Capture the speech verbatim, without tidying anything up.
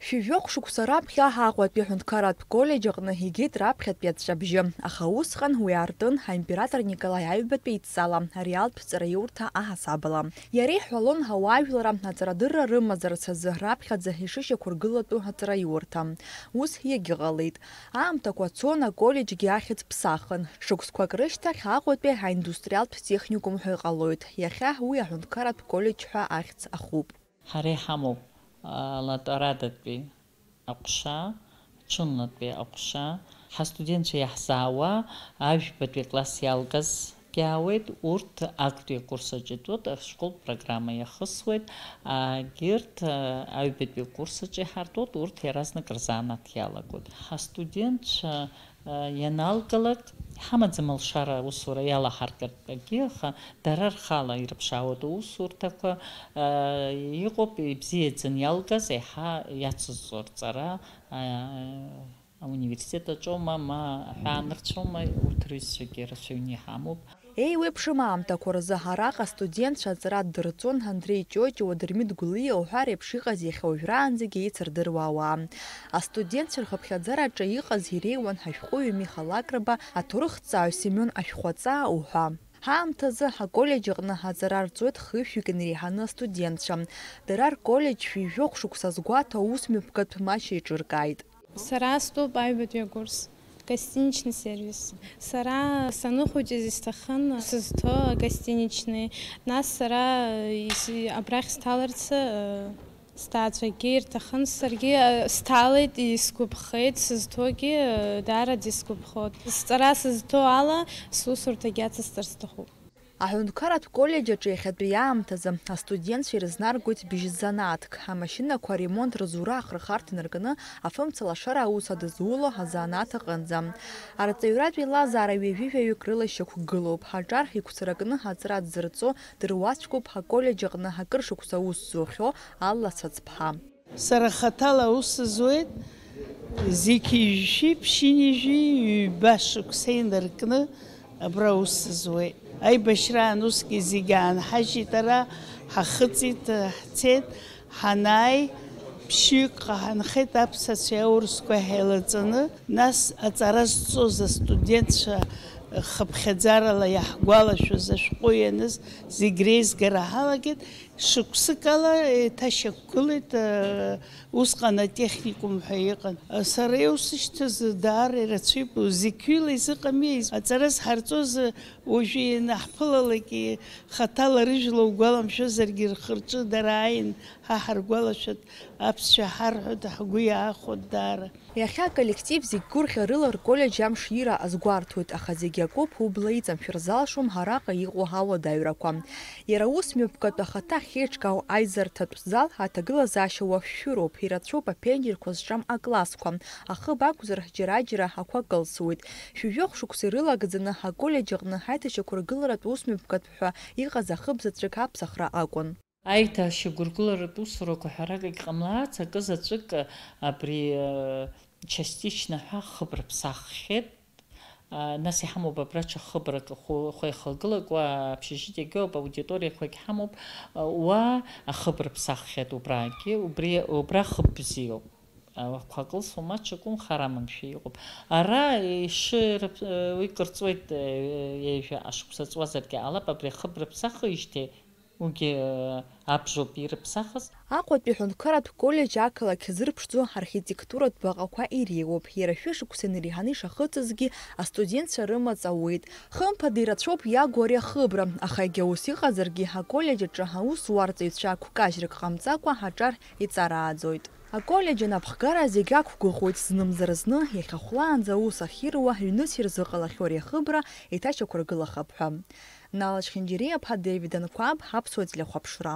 Шәи жәохә шықәса раԥхьа Аҟәатәи аҳәынҭқарратә коллеџь аҟны игеит раԥхьатәи аҵәҵәабжьы, аха усҟан уи аартын аимператор Николаи Аҩбатәи идҵала ареалтә ҵараиурҭа аҳасабала. Иара иҳәалон ауаажәларра аҵарадырра рымазарц азы раԥхьаӡа ишышьақәыргылатәу аҵараиурҭа. Ус иагьыҟалеит. Аамҭақәа цон, аколлеџьгьы ахьӡ ԥсахын. Шықәсқәак рышьҭахь Аҟәатәи аиндустриалтә техникум ҳәа иҟалоит. Иахьа уи аҳәынҭқарратә коллеџь ҳәа ахьӡ ахуп. Ҳара иҳамоуп алатәарадатәи аҟәша, ҽынлатәи аҟәша, ҳастудентцәа иаҳзаауа, ажәбатәи акласс иалгазгьы аауеит, урҭ актәи акурс аҿы итәоуп, ашколтә программа иахысуеит, агьырҭ, аҩбатәи акурс аҿы иҳартуеит, урҭ иаразнак рзанааҭ иалагоит. Ҳастудентцәа ианалгалак, иҳамаӡам алшара аусура иалаҳаркыртә акгьы, аха дара рхала ирыԥшаауеит аусурҭақәа, иҟоуп ибзиаӡаны иалгаз, еиҳа иацызҵо рҵара, ауниверситет аҿоума, ма аҳәаанырцәоума, урҭ рыҩзцәагьы рацәаҩны иҳамоуп. Еиуеиԥшым аамҭақәа рзы араҟа астудентцәа аҵара ддырҵон Андреи Ҷоҷуа, Дырмит Гәлиа уҳәа реиԥш иҟаз иахьа уажәраанӡагьы еицырдыруа ауаа. Астудентцәа рхыԥхьаӡараҿы иҟаз иреиуан ҳашәҟәыҩҩы Миха Лакрба, аҭоурыхҭҵааҩ Семион Ашәхәаҵаа уҳәа. Ҳаамҭазы ҳаколлеџь аҟны аҵара рҵоит хышәҩык инареиҳаны астудентцәа. Дара рколлеџь шәи жәохә шықәса азгәаҭо аусмҩаԥгатә маҷ еиҿыркааит. Сара стәоуп аҩбатәи акурс, гостиничный сервис. Сара саныхәыҷыз исҭахын сызҭо агостиничный. Нас сара ис-, абрахь сҭаларцы, э, сҭаацәагьы ирҭахын. Саргьы, э, сҭалеит, исгәаԥхеит, сызҭогьы, э, даараӡа исгәаԥхоит. Сҵара сызҭо ала, сусурҭагьы ацысҵар сҭахуп. Аҳәынҭқарратә коллеџь аҿы иахьатәи аамҭазы астудентцәа ирызнаргоит бжь-занааҭк, амашьынақәа аремонт рызура ахырхарҭа инаркны, афымца лашара аус адызуло азанааҭ аҟынӡа. Арҵаҩратә еилазаара ҩажәи жәаҩык рыла ишьақәгылоуп, аҿар иқәцаракны аҵара дзырҵо дыруаӡәкуп, аколлеџь аҟны акыр шықәса аус зухьоу Алла Цәацԥҳа. Сара хаҭала аус зуеит, зқьи жәшәи ԥшьынҩажәи ҩба шықәса инаркны абра аус зуеит. Аибашьраан усгьы зегьы аанҳажьит ара, ҳахыҵит, ҳцеит, ҳанааи, ԥшьҩык ҳанхеит аԥсацәеи аурысқәеи ҳаилаҵаны, нас аҵара зҵоз астудентцәа хыԥхьаӡарала иаҳгәалашәоз ашәҟәы ианыз зегь реизгара ҳалагеит. Шықәсык ала еиҭашьақәгылеит, э, усҟан атехникум ҳәа иҟан. Сара иусышьҭаз даара ирацәаҩуп, зықьҩыла изыҟами, аҵара зҳарҵоз, уажәы ианаҳԥылалак, хаҭала рыжәла угәаламшәозаргьы, рхы-рҿы дара ааин ҳа ҳаргәалашәоит, аԥсшәа ҳарҳәоит, ҳгәы иаахәоит даара. Иахьа аколлектив зегь гәырӷьарыла рколлеџь амш ира азгәарҭоит, аха зегь акоуп, убла иҵамшәар залшом араҟа иҟоу ауадаҩрақәа. Иара ус мҩаԥгатә ахаҭа ахьеиҿкаау аизарҭатә зал аҭагылазаашьа уашәшәыроуп, ирацәоуп аԥенџьырқәа зҿам аклассқәа, ахыб акәзар, џьара-џьара ақәа кылсуеит. Шәи-жәохә шықәса ирылагӡаны аколлеџь аҟны аиҭашьақәыргыларатә ус мҩаԥгатә ҳәа иҟаз ахыб заҵәык аԥсахра акәын. Аиҭашьақәыргыларатә усурақәа ҳәарак егьҟамлаац, акы заҵәык абри, э, частично ҳәа хыбра ԥсаххьеит. А, нас иҳамоуп абра ҽа хыбрак, хәы-, хәа ихагылак, уа общежитиагьы ауп, аудиториақәагь ҳамоуп, а, уа ахыбра ԥсаххьеит убрагьы, убри, убра хыб бзиоуп. А, қәа кылсуа маҷ акәым, хара маншәа иҟоуп. Ара ишырп-, э, уи кырҵуеит, э, ҩажәа ашықәса ҵуазаргьы ҟалап, абри ахыбра ԥсахижьҭеи, уигьы, э, абжоуп ирыԥсахыз. Аҟәатәи аҳәынҭқарратә коллеџь ақалақь зырԥшӡо архитектуратә баҟақәа иреиуоуп. Иара шәышықәса инареиҳаны ишахыҵызгьы астудентцәа рымаҵ ауеит. Хымԥада, ирацәоуп иагу ари ахыбра, аха егьа ус иҟазаргьы, аколлеџь аҿы аусуарҵаҩцәа ақәкажьрак ҟамҵакәа аҿар иҵарааӡоит. Аколлеџь анапхгара зегь ақәгәыӷуеит, знымзар зны, иахьа хәлаанӡа аус ахьируа, ҩныс ирзыҟалахьоу ари ахыбра еиҭашьақәыргылахап ҳәа. Нала Чхинџьириаԥҳа, Девид Анқәаб, Аԥсуа телехәаԥшра.